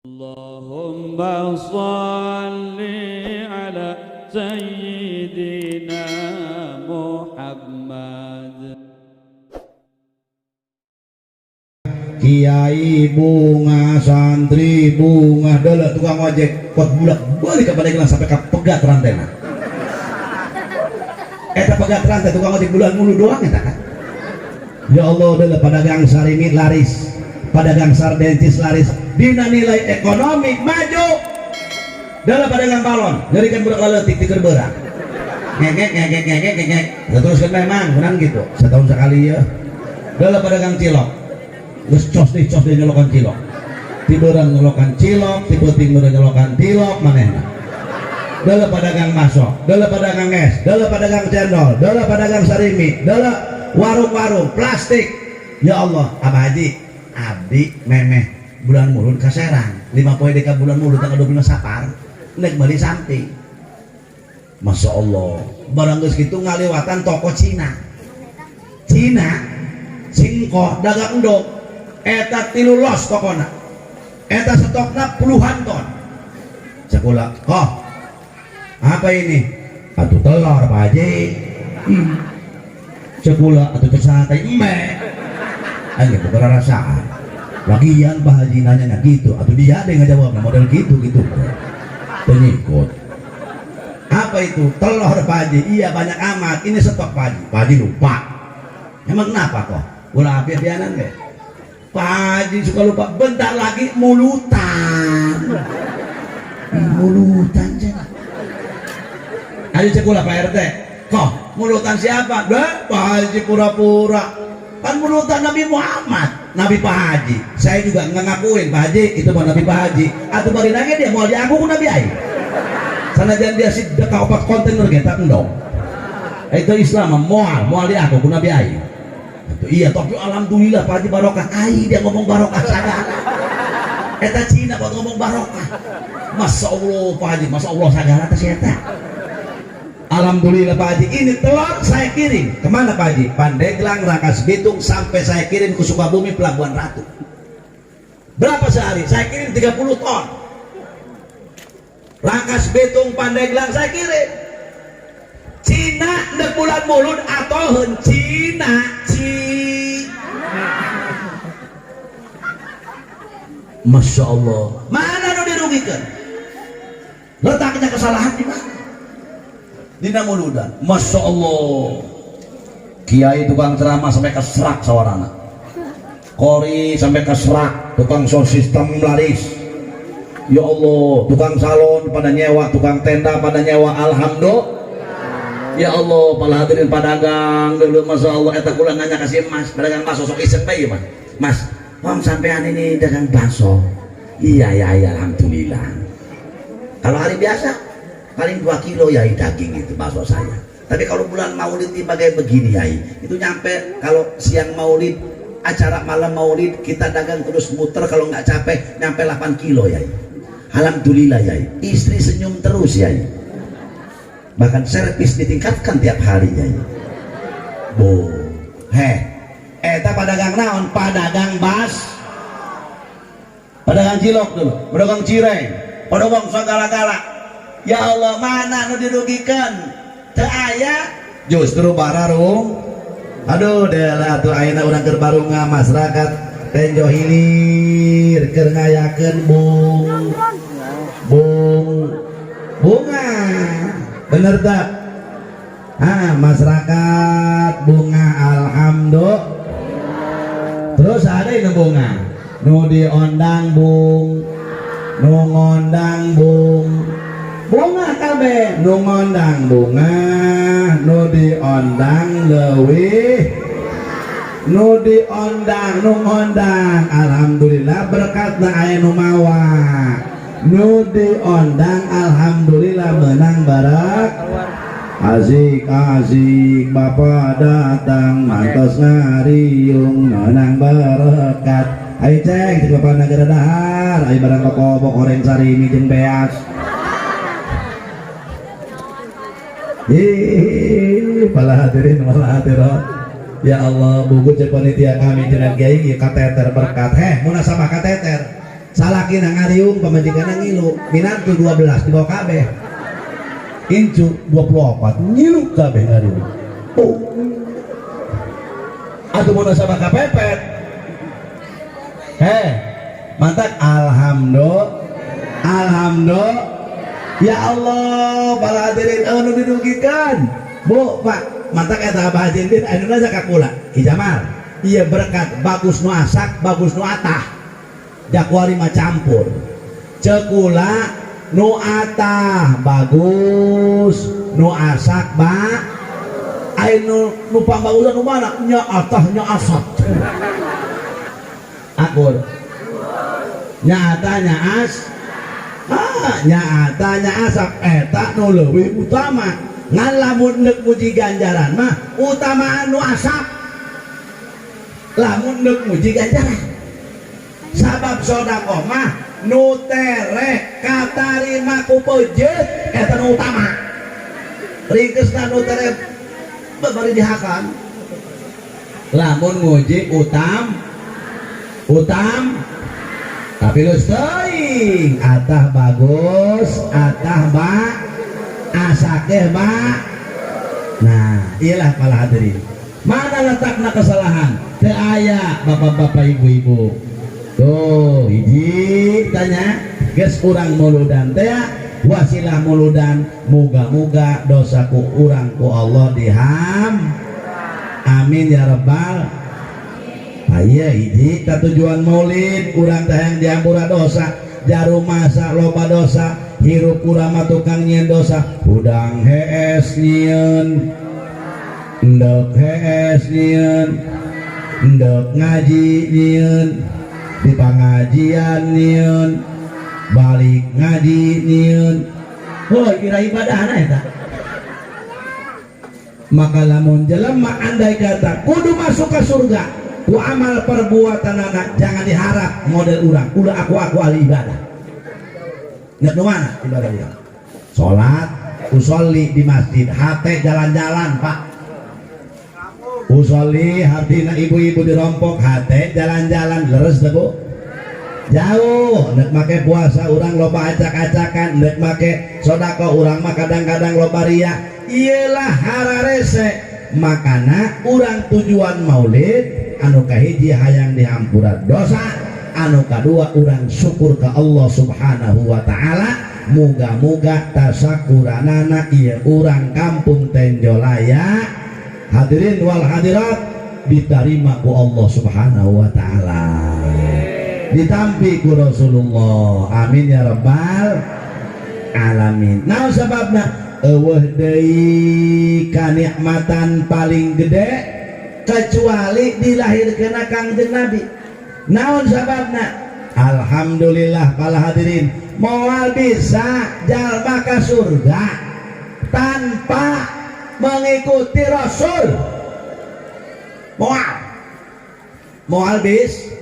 اللهم صل على سيدنا محمد. Kiai bungah, santri bungah, dala tukang ojek kuat bulak balik ke Pandeglang sampai ke pegat rantena. Eta pegat rantai tukang ojek bulan mulu doang eta kan. Ya Allah, dala pedagang sarimi laris, pedagang sardencis laris, dina nilai ekonomi maju. Dala pedagang balon, nyerikan budak laletik ti keur beurang. Ngegek ngegek ngegek ngegek. Terus kan memang menang gitu. Setahun sekali ya. Dala pedagang cilok. Geus cos deh nyolokan cilok. Ti beurang nyolokan cilok, ti peuting beurang nyolokan tilok manehna. Dala pedagang masok, dala pedagang es, dala pedagang cendol, dala pedagang sarimi, dala warung-warung plastik. Ya Allah, Abah Haji, abdi memeh bulan Mulud ka Serang, 5 poe deui ka bulan Mulud tanggal 25 Sapar, nek meuli samping. Masya Allah, barang geus kitu ngaliwatan toko Cina. Cina singkoh dagang endog, eta 3 los tokona. Eta stokna puluhan ton. Sekolah, koh, apa ini? Atuh telur Pak Haji. Sekolah atau cek sate eme. Ayo gitu perasaan. Lagian Pak Haji nanya gitu, atau dia ada yang ngejawab nah, model gitu gitu. Pengikut. Apa itu? Telur Pak Haji. Iya banyak amat. Ini stok Pak Haji. Pak Haji lupa. Emang kenapa kok? Ulah api-apianan deh. Pak Haji suka lupa. Bentar lagi mulutan. Mulutan cek. Ayo cek ulah Pak RT. Kok mulutan siapa? Dah Pak Haji pura-pura. Kan mulutan Nabi Muhammad, Nabi Pak Haji. Saya juga nggak ngakuin Pak Haji itu mah Nabi Pak Haji. Atau bari nanya dia mau diaku ku Nabi aing. Sanajan dia si deka opat kontainer kita endong. Itu Islam moal, moal diaku ku Nabi aing. Itu iya, tapi alhamdulillah Pak Haji barokah. Ai dia ngomong barokah sagala. Eta Cina buat ngomong barokah. Masya Allah Pak Haji, Masya Allah sagala teh si eta. Alhamdulillah Pak Haji, ini telur saya kirim kemana Pak Haji? Pandeglang, Rangkas Bitung, sampai saya kirim ke Sukabumi, Pelabuhan Ratu. Berapa sehari? Saya kirim 30 ton. Rangkas Bitung, Pandeglang saya kirim. Cina ndek bulan Mulud atau Cina Ci. Masya Allah. Mana nu dirugikan? Letaknya kesalahan di mana? Dina muludan. Masya Allah. Kiai tukang ceramah sampai keserak sawarana. Kori sampai keserak, tukang sound system laris. Ya Allah, tukang salon pada nyewa, tukang tenda pada nyewa, alhamdulillah. Ya Allah, para hadirin pedagang dulu, Masya Allah, eta kula nanya kasih mas, pedagang mas sosok iseng bae mas. Mas, wong sampean ini dagang bakso. Iya ya ya, alhamdulillah. Kalau hari biasa paling 2 kilo ya daging itu bakso saya. Tapi kalau bulan Maulid ini bagai begini ya, itu nyampe kalau siang Maulid, acara malam Maulid kita dagang terus muter kalau nggak capek nyampe 8 kilo ya. Alhamdulillah ya, istri senyum terus ya. Bahkan servis ditingkatkan tiap hari ya. Bo, heh, eta pedagang naon? Pedagang bas, pedagang cilok dulu, pedagang cireng, pedagang segala-gala. Ya Allah, mana nu dirugikan? Teu aya, justru bararung. Aduh, delah atuh ayeuna urang keur barunga masyarakat Tenjo Hilir keur ngayakeun bung bung bunga. Bener tak? Ah, masyarakat bunga alhamdulillah. Terus ada ini bunga. Nu diondang bung, nu ngondang bung. Bunga kabeh nu ngondang bunga, nu diondang leuwih, nu diondang nu ngondang. Alhamdulillah berkatna aya nu mawa. Nu diondang alhamdulillah menang barak. Asik asik bapak datang mantos ngariung menang berkat. Ayo ceng cek bapak negara dahar, ayo barang koko goreng sarimi jeung beas. Ih, para hadirin wal hadirat. Ya Allah, buku cek panitia kami jenengan kiai kateter berkat. Heh, munasabah kateter. Salakina ngariung, pamajikanna ngilu, minantu 12 di bawah kabeh. Incu 24 ngilu kabeh ngariung. Oh. Atuh mun sama kapepet. Heh, mantap, alhamdulillah. Alhamdulillah. Ya Allah, para hadirin anu didugikan. Bu, Pak, mantap eta Abah Haji Din anu aja ka kula. Ki Jamal, iya berkat bagus nu asak, bagus nu atah. Jakwari mah campur. Ceuk kula nu atah bagus, nu asak ba. Ai nu pambagusan nu mana? Nya atah nya asak. Akur. Nya atah nya as. Ah, nya atah nya asak eta nu leuwih utama. Ngan lamun neuk muji ganjaran mah utamaan nu asak. Lamun neuk muji ganjaran. Sabab sedekah mah nu tereh katarima ku peujeut eta nu utama. Ringkesna nu tereh bari dihakan. Lamun nguji utam tapi geus teuing atah bagus, atah ba asakeh ba. Nah, iyalah para hadirin. Mana letakna kesalahan? Teu aya, bapak-bapak, ibu-ibu. Tuh, hiji tanya, geus urang muludan teh wasilah muludan, muga-muga dosaku urang ku Allah diham. Amin ya rabbal. Aya hiji tujuan maulid urang teh yang diampura dosa, jarum masa loba dosa, hirup urang mah tukang nyieun dosa, hudang hees nyieun, endek hees nyieun, endek ngaji nyieun, di pengajian nyieun, balik ngaji nyieun. Oh, kira ibadah eta. Maka lamun jelema andai kata kudu masuk ke surga ku amal perbuatan anak, jangan diharap model urang ulah aku ahli ibadah. Nggak nu mana ibadah dia salat usolli di masjid, hate jalan-jalan, Pak. Usolli hartina ibu-ibu dirompok, hate jalan-jalan. Leres teh, Bu? Jauh. Nek make puasa urang loba acak-acakan, nek make sodako urang mah kadang-kadang loba ria. Iyalah hararese. Makana urang tujuan maulid anu kahiji hayang dihampura dosa, anu kadua urang syukur ke Allah Subhanahu wa Ta'ala. Muga-muga tasakuranana ieu urang kampung Tenjolaya, hadirin wal hadirat, diterima ku Allah Subhanahu wa Ta'ala, ditampi ku Rasulullah. Amin ya rabbal alamin. Nah, sebabna eueuh deui kanikmatan paling gede kecuali dilahirkeun Kangjeng Nabi. Naon sababna? Alhamdulillah, para hadirin, moal bisa jalma ka surga tanpa mengikuti Rasul. Moal, moal bis,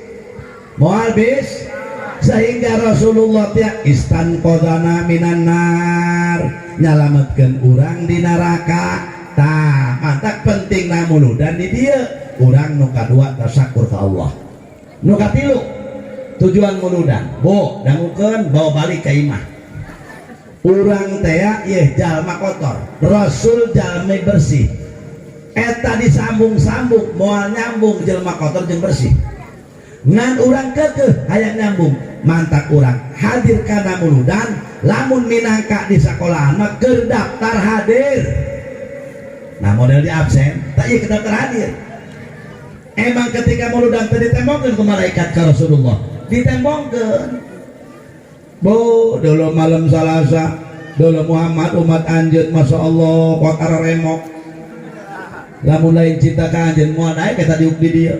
moal bis. Sehingga Rasulullah tiap istanqodzana minan nar, nyalametkeun urang di neraka. Tah, mantak penting muludan di dieu urang. Nu kadua, tasakur ka Allah. Nu katilu tujuan muludan, Bu, dangukeun, bawa balik ka imah urang teh yeh. Jalma kotor, Rasul jalmi bersih. Eta disambung-sambung moal nyambung jelma kotor jeung bersih. Ngan urang kekeh hayang nyambung, mantak urang hadir kana muludan. Lamun minangka di sekolahan mah keur daftar hadir. Nah, model di absen tak iya ke daftar hadir. Emang ketika muludan teh ditembongkeun ku malaikat ke Rasulullah, ditembongkeun, Bu, dulu malam Salasa dulu Muhammad umat anjeun, Masya Allah, kuat remok. Lamun lain cinta ka anjeun moal naik kita diuk di dieu.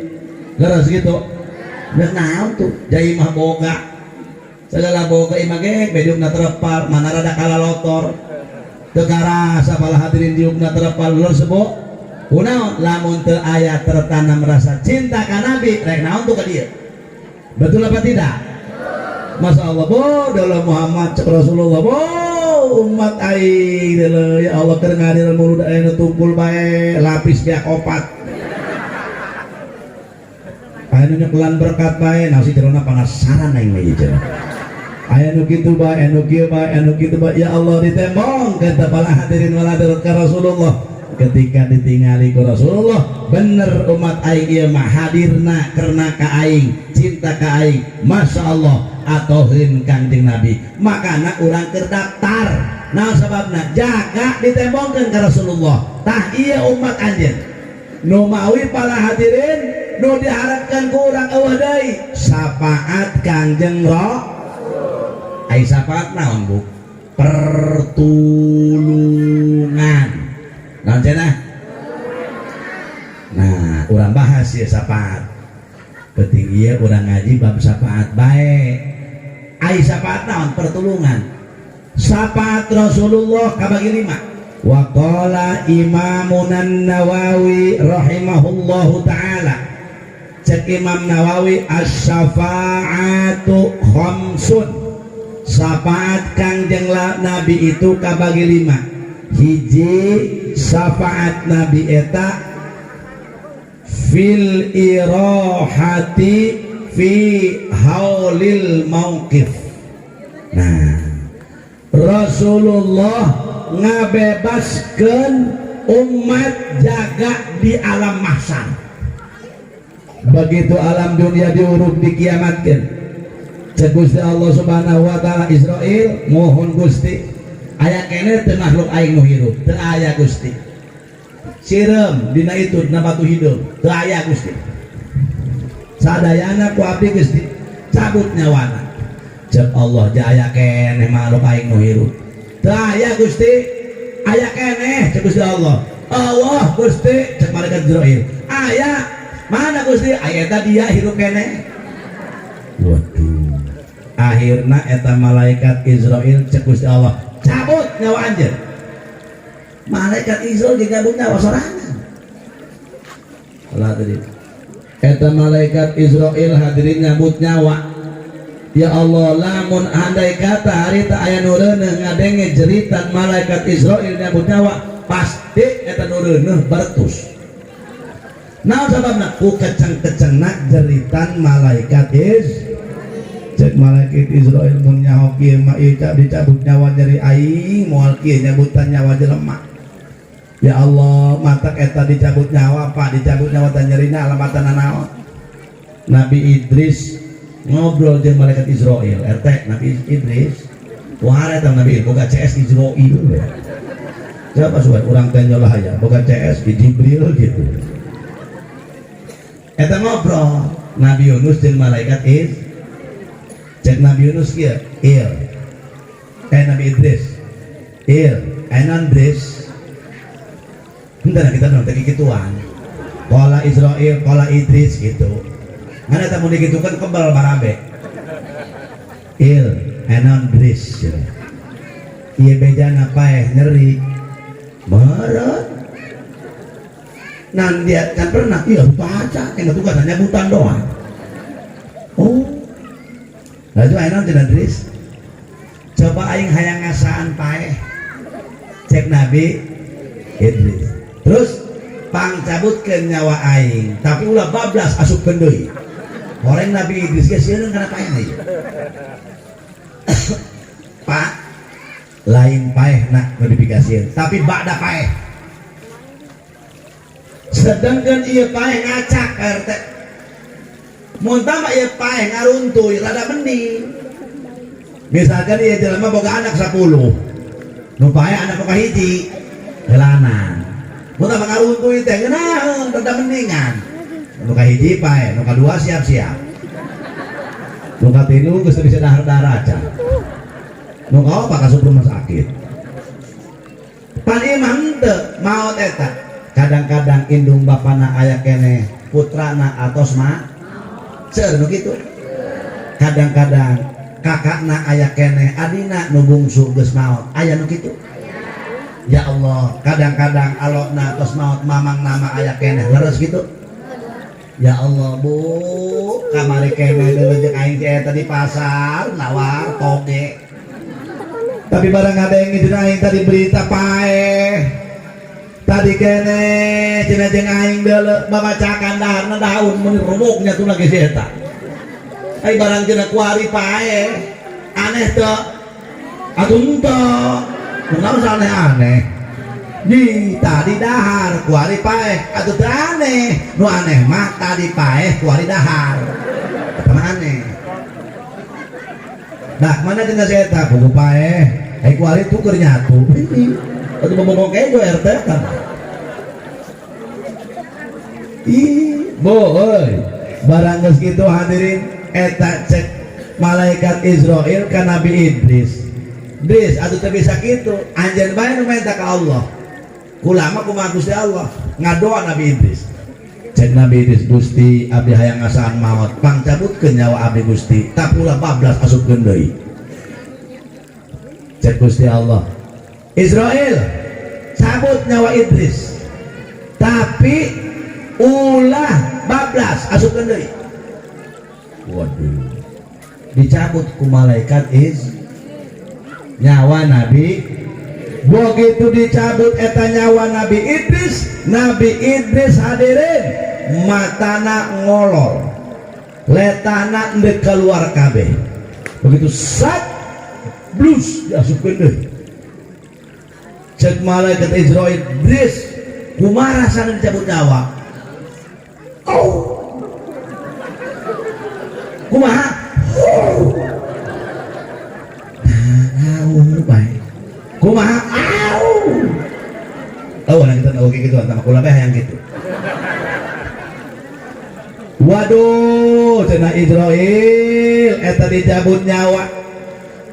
Leres gitu. Geus naon tuh jai mah boga segala, boga imah ge diukna terepal, mana rada kalalotor teu karasa. Pala hadirin, diukna terepal. Leres, Bu? Kunaon? Lamun teu aya tertanam rasa cinta ka Nabi, rek naon tuh ka dieu? Betul apa tidak? Masya Allah, Bu, dalam Muhammad cek Rasulullah, Bu, umat aing dulu, ya Allah, keur ngadir mulut aya nu tungkul bae lapis beak opat. Aya nu nyekelan berkat bae, nah si jerona penasaran aing mah ieu cenah. Aya nu kitu bae, anu kieu bae, anu kitu bae. Ya Allah, ditembong kata para hadirin wal hadirat ka Rasulullah. Ketika ditingali ku Rasulullah, bener umat aing ieu mah hadirna karena ka aing, cinta ka aing. Masya Allah, atohin Kangjeng Nabi. Makana urang keur daftar. Nah, sababna jaga ditembongkeun ka Rasulullah. Tah, ieu umat anjeun. Nu mawi para hadirin nu diharapkan ku urang euweuh deui syafaat Kangjeng Ro. Ai syafaat naon, Bu? Pertulungan. Naon cenah? Nah, urang bahas ya syafaat. Penting ieu urang ngaji bab syafaat bae. Ai syafaat naon? Pertulungan. Syafaat Rasulullah kabagi lima. Wa qala Imamun Nawawi rahimahullahu taala. Cek Imam Nawawi, asy-syafa'atu khamsun. Syafaat Kangjeng Nabi itu kabagi lima. Hiji, syafaat Nabi eta fil irahati fi haulil mauqif. Nah, Rasulullah ngabebaskeun umat jaga di alam mahsyar. Begitu alam dunia diuruk, dikiamatkan, cek Gusti Allah Subhanahu wa Ta'ala, "Izrail, mohon Gusti, aya keneh teu makhluk aing nu hirup?" "Teu aya, Gusti." "Sireum dina itu, dina batu hidup." "Teu aya, Gusti." "Sadayana ku abdi, Gusti cabut nyawana." Cek Allah, "Aya keneh makhluk aing nu hirup?" "Teu aya, Gusti." "Aya keneh?" Cek Gusti Allah. "Allah, Gusti." Cek malaikat Izrail, "Aya mana, Gusti?" "Aya, eta dia hirup keneh." Waduh, akhirna eta malaikat Izrail, cek Gusti Allah, "Cabut nyawa anjeun." Malaikat Izrail nyabut nyawa sorangan. Allah tadi eta malaikat Izrail, hadirin, nyabut nyawa. Ya Allah, lamun andai kata harita aya nu reuneuh ngadenge jeritan malaikat Izrail nyabut nyawa, pasti eta nu reuneuh bertus. Nah, sababna ku keceng-kecengna jeritan malaikat Iz. Cek malaikat Izrail, "Mun nyaho kieu mah ieu dicabut nyawa nyeri aing, moal kieu nyabutan nyawa jelema." Ya Allah, matak eta dicabut nyawa, Pak, dicabut nyawa teh nyerina alamatan naon. Nabi Idris ngobrol jeung malaikat Izrail, RT Nabi Idris. Wah, eta Nabi boga CS Izrail. Siapa sugan urang teh nyolah ya, boga CS di Jibril gitu. Eta ngobrol Nabi Yunus jeung malaikat Iz. Cek Nabi Yunus kieu, "Il." Eh, Nabi Idris. "Il, enon Idris." Bentar, kita dong tadi gituan. Qala Izrail, qala Idris gitu. Mana tamu digitukan kebal barabe. "Il, enon Idris." Ieu bejana paeh nyeri. Meureun. Nah, dia kan pernah, iya baca, yang tugas nyabutan doang. Oh, lalu enon tidak Idris. "Coba aing hayang ngasaan paeh." Cek Nabi Idris. "Terus pang cabutkeun nyawa aing, tapi ulah bablas, asupkeun deui." Horeng Nabi Idris ge sieun kana paeh ieu. "Pak, lain paeh nak modifikasi, tapi ba'da paeh." Sedangkan ieu paeh ngacak RT. Mun tambah ieu paeh ngaruntuy rada mending. Misalkan ieu jelema boga anak 10. Nu paeh anak nu kahiji. Heulanan. Mun tambah ngaruntuy teh ngeunaheun, rada mendingan. Nu kahiji paeh, nu kadua siap-siap. Nu katilu geus teu bisa dahar-dahar acan. Nu kaopat asup rumah sakit. Pan ieu mah henteu maot eta. Kadang-kadang indung bapana aya keneh, putrana atos mah seueur nu kitu. Kadang-kadang kakakna aya keneh, adina nu bungsu geus maot, aya nu kitu. Ya Allah, kadang-kadang alokna tos maot, mamang nama aya keneh, leres gitu. Ya Allah, Bu, kamari keneh deuleu jeung aing si eta di pasar nawar toge. Tapi barang ada yang ngidin aing tadi berita paeh. Tadi keneh cenah jeung aing deuleu babacakan daharna daun mun rubuknya tuh lagi si eta. Ai barang cenah kuari paeh. Aneh teu? Atuh henteu. Kunaon aneh-aneh? Di tadi dahar kuari paeh atuh teu aneh. Nu aneh mah tadi paeh kuari dahar. Eta mah aneh. Dah mana cenah si eta buku paeh. Ai kuari tuh keur nyatu. Atuh bobongkong kejo RT kan. Ih, bo euy. Barang geus kitu hadirin eta cek malaikat Izrail ka Nabi Idris. Idris atuh teu bisa kitu, anjeun bae nu minta ka Allah. Kula mah kumaha Gusti Allah, ngadoa Nabi Idris. Cek Nabi Idris, Gusti abdi hayang ngasaan maot, pangcabutkeun nyawa abdi Gusti, tapi ulah bablas asupkeun deui. Cek Gusti Allah, Izrail cabut nyawa Idris, tapi ulah bablas asupkeun deui. Waduh, dicabut ku malaikat Iz nyawa Nabi. Begitu dicabut eta nyawa Nabi Idris, Nabi Idris hadirin matana ngolor, letahna ndek keluar kabeh. Begitu sat blus diasupkeun deui. Cek malaikat Izrail, Idris, kumaha rasana dicabut nyawa? Oh. Kumaha? Oh. Nah, bae. Kumaha? Au. Oh, orang kita oke gitu, sama kula bae hayang gitu. Waduh, cenah Izrail eta dicabut nyawa.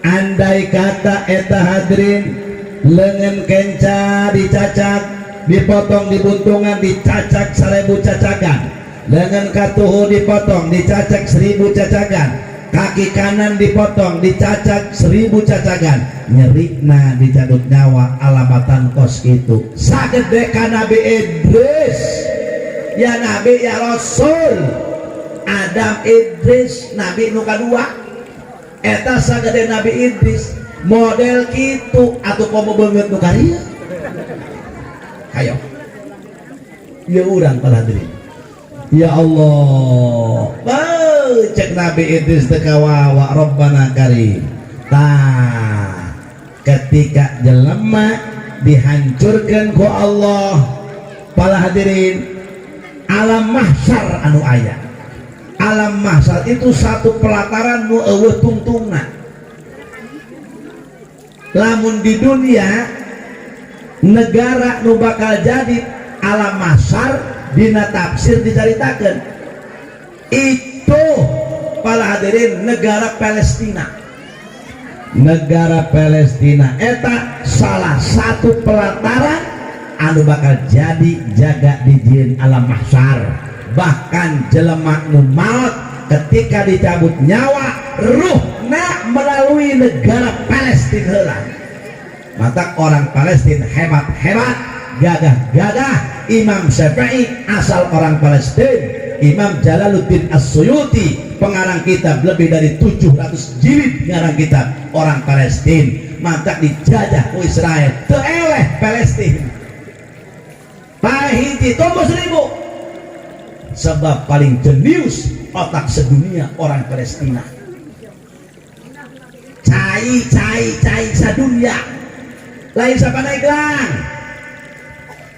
Andai kata eta hadirin lengan kenca dicacak, dipotong di buntungan, dicacak 1000 cacakan. Lengan katuhu dipotong, dicacak 1000 cacakan. Kaki kanan dipotong, dicacak 1000 cacakan. Nyerikna dicabut nyawa alamatan kos itu. Sagede ka Nabi Idris. Ya Nabi ya Rasul. Adam Idris Nabi nu kadua. Eta sagede Nabi Idris model kitu atuh komo beungeut nu karieu. Hayo. Ya urang para hadirin. Ya Allah. Beuh, cek Nabi Idris teu kawawa Rabbana karim. Tah, ketika jelema dihancurkan ku Allah, para hadirin, alam mahsyar anu aya. Alam mahsyar itu satu pelataran nu euweuh tungtungna. Lamun di dunia negara nu bakal jadi alam mahsyar dina tafsir dicaritakeun itu para hadirin negara Palestina. Negara Palestina eta salah satu pelataran anu bakal jadi jaga dijieun alam mahsyar. Bahkan jelema nu maot ketika dicabut nyawa ruhna melalui negara Palestina heula. Maka orang Palestina hebat-hebat, gagah-gagah. Imam Syafi'i asal orang Palestina, Imam Jalaluddin As-Suyuti pengarang kitab lebih dari 700 jilid ngarang kitab orang Palestina. Maka dijajah ku Israel, teu eleh Palestina. Paeh hiji tumbuh 1000. Sebab paling jenius otak sedunia orang Palestina. Cai cai cai sadunia lain siapa naik gelang.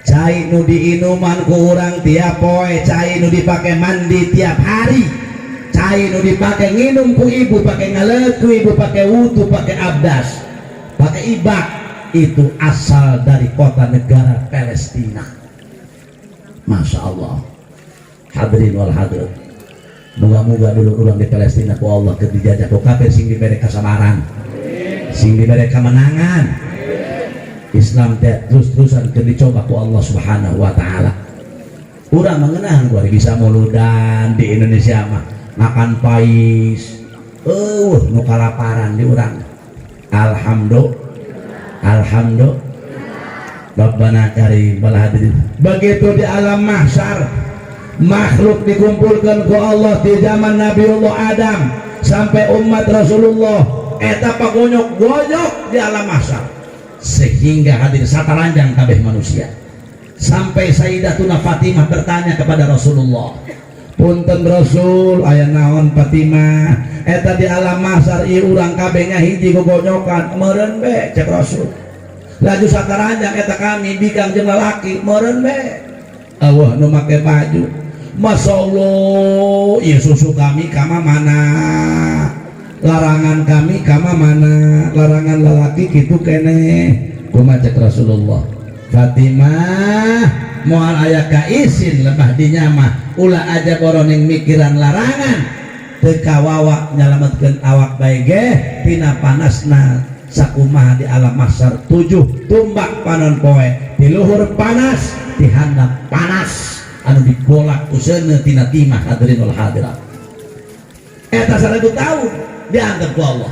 Cai nu diinuman ku urang tiap poe, cai nu dipake mandi tiap hari, cai nu dipake nginum ku ibu, pake ngaleut ku ibu, pake wudu, pake abdas, pake ibak, itu asal dari kota negara Palestina. Masya Allah. Hadirin wal hadirat, moga-moga dulu urang di Palestina ku Allah keur dijajah ku kafir sing dibere kasabaran, sing dibere kemenangan. Islam teh terus-terusan keur dicoba ku Allah Subhanahu wa taala. Urang mengenang gua bisa muludan di Indonesia mah makan pais. Eueuh nu kalaparan di urang. Alhamdulillah. Alhamdulillah. Rabbana karim wal hadirin. Begitu di alam mahsyar makhluk dikumpulkan ku Allah di zaman Nabiullah Adam sampai umat Rasulullah eta pagonyok-gonyok di alam mahsyar sehingga hadir sataranjang kabeh manusia. Sampai Sayyidatuna Fatimah bertanya kepada Rasulullah, "Punten Rasul." "Aya naon, Fatimah?" "Eta di alam mahsyar ieu urang kabeh hiji gogonyokan meureun be?" Cek Rasul. "Laju sakaranjang eta kami bikang jeung lalaki meureun be euweuh nu make baju. Masya Allah, ieu susu kami kama mana, larangan kami kama mana, larangan lalaki kitu keneh." "Kumaha?" Cek Rasulullah. "Fatimah, moal aya kaisin lebah dinya mah. Ulah aja boroning mikiran larangan, teu kawawa nyalametkeun awak bae ge tina panasna sakumaha di alam mahsyar. Tujuh tumbak panon poe, di luhur panas, di handap panas, anu digolak ku seuneu tina timah." Hadirin wal hadirat, eta 1000 tahun dianggap ku Allah.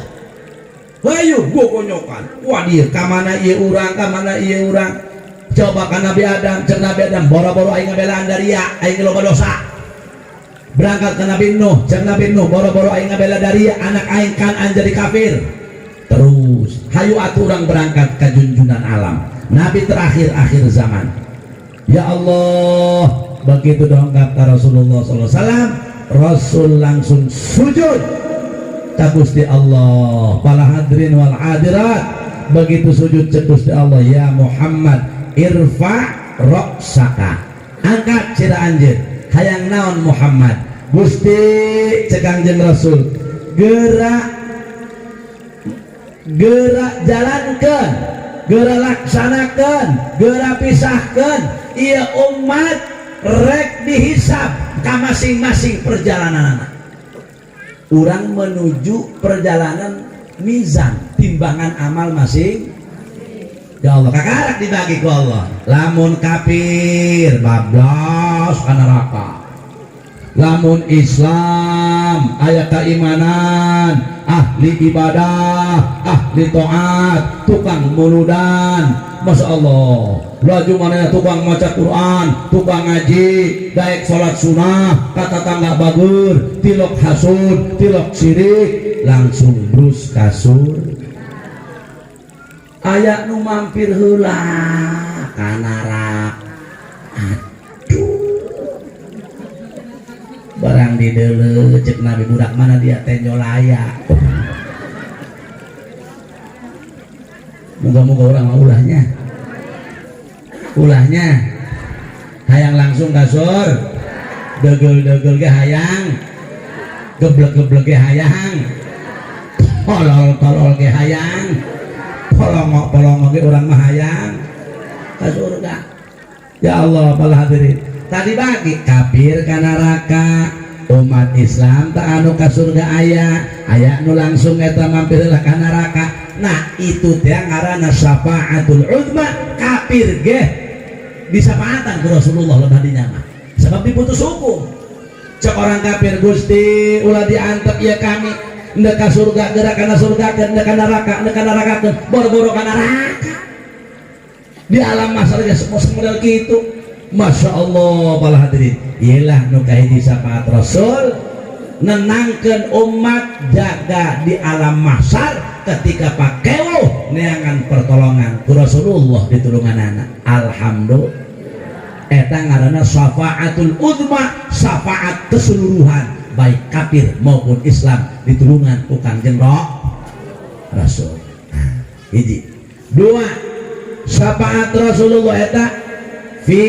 Hayu gogonyokan. Wah, dia kamana ieu urang, kamana ieu urang? Coba ka Nabi Adam, cek Nabi Adam, "Boro-boro aing ngabelaan daria, aing loba dosa." Berangkat ke Nabi Nuh, cek Nabi Nuh, "Boro-boro aing ngabela daria, anak aing Kan'an jadi kafir." Terus hayu atuh urang berangkat ke junjunan alam, Nabi terakhir akhir zaman. Ya Allah, begitu dongkap ke Rasulullah SAW, Rasul langsung sujud ka Gusti Allah. Para hadirin wal hadirat, begitu sujud cek Gusti Allah, "Ya Muhammad, irfa roksaka, angkat sira anjeun. Hayang naon, Muhammad?" "Gusti," cek Kangjeng Rasul, "gerak gerak jalankan, gerak laksanakan, gerak pisahkan iya umat rek dihisab ka masing-masing perjalanan anak orang menuju perjalanan mizan, timbangan amal masing." Ya Allah, kakarak dibagi ku Allah. Lamun kafir bablas ka neraka, lamun Islam aya keimanan, ahli ibadah, ahli taat, tukang muludan, Masya Allah, laju mana tukang maca Quran, tukang ngaji, daek sholat sunnah, kata tangga bagur, tilok hasud, tilok sirik, langsung brus kasur. Aya nu mampir heula ka neraka. Aduh, barang di deuleu, cek Nabi, "Budak mana dia?" "Tenjolaya." Moga-moga orang mah ulahnya, ulahnya hayang langsung kasur, degel-degel ge hayang, geblek-geblek ge hayang, tolol-tolol ge hayang, polongok-polongok ge urang mah hayang ka surga. Ya Allah, para hadirin, tadi bagi kafir ka neraka, umat Islam tak anu ka surga, aya aya nu langsung eta mampir lah ka neraka. Nah, itu teh ngaranna syafaatul uzma. Kafir ge disafaatan ku Rasulullah lebah dinya mah, sebab diputus hukum. Cek orang kafir, "Gusti, ulah diantep ya kami, ndek ka surga gerak kana surga, ndek ka neraka ndek ka neraka, boro-boro ka neraka." Di alam mahsyar ge semua model gitu. Masya Allah, para hadirin, ialah nu kahiji syafaat Rasul nenangkeun umat jaga di alam mahsyar ketika pakewuh neangan pertolongan ku Rasulullah ditulungan anak. Alhamdulillah, eta ngaranna syafaatul uzma, syafaat keseluruhan baik kafir maupun Islam ditulungan ku Kangjeng Rasul. Nah, hiji dua syafaat Rasulullah eta fi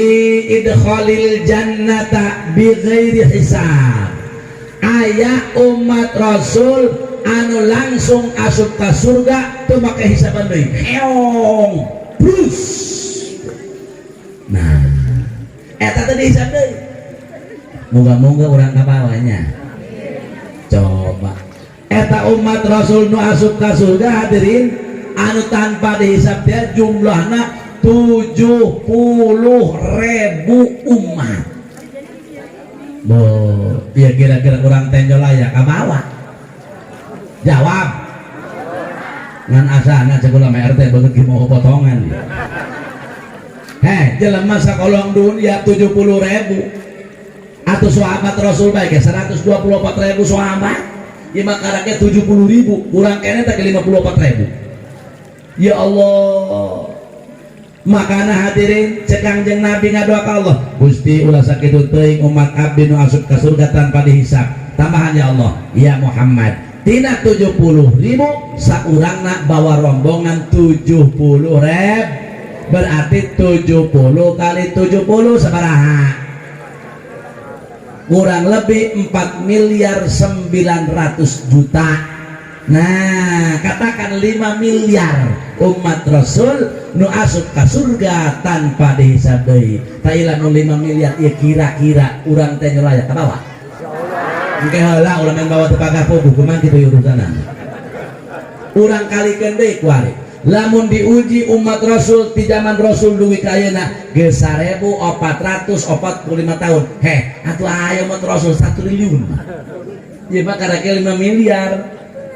idkhalil jannata bi ghairi hisab. Aya umat Rasul anu langsung asup ka surga teu make hisaban deui, heong brus. Nah, eta teh dihisab deui. Moga-moga urang ka bawahnya. Coba eta umat Rasul nu asup ka surga, hadirin, anu tanpa dihisab teh jumlahna 70.000 umat. Bo, ya kira-kira kurang tenjol aya ka bawah? Jawab. Ngan asana cek ulama RT banget mau potongan. Heh, jelema sakolong dunia 70.000 atau sahabat Rasul baik ya 124 ribu sahabat ya, makaraknya 70.000 kurang kene tak 54 ribu. Ya Allah. Makana hadirin, cek Kangjeng Nabi ngadoa ka Allah, "Gusti, ulah sakitu teuing umat abdi nu asup ka surga tanpa dihisab. Tambahan, ya Allah." Ya Muhammad, tina 70 ribu saurangna bawa rombongan 70 reb, berarti 70 kali 70 sabaraha? Kurang lebih 4 miliar 900 juta. Nah, katakan 5 miliar umat Rasul nu asup ka surga tanpa dihisab deui. Tailah nu 5 miliar ieu, kira-kira urang teh nyelaya ka bawah. Engke heula, ulah main bawa teu pagah puguh, kumaha kitu urusanna. Urang kalikeun deui kuari. Lamun diuji umat Rasul di zaman Rasul dugi ka ayeuna geus 1445 tahun. Heh, atuh aya umat Rasul 1 triliun. Ieu mah karek 5 miliar.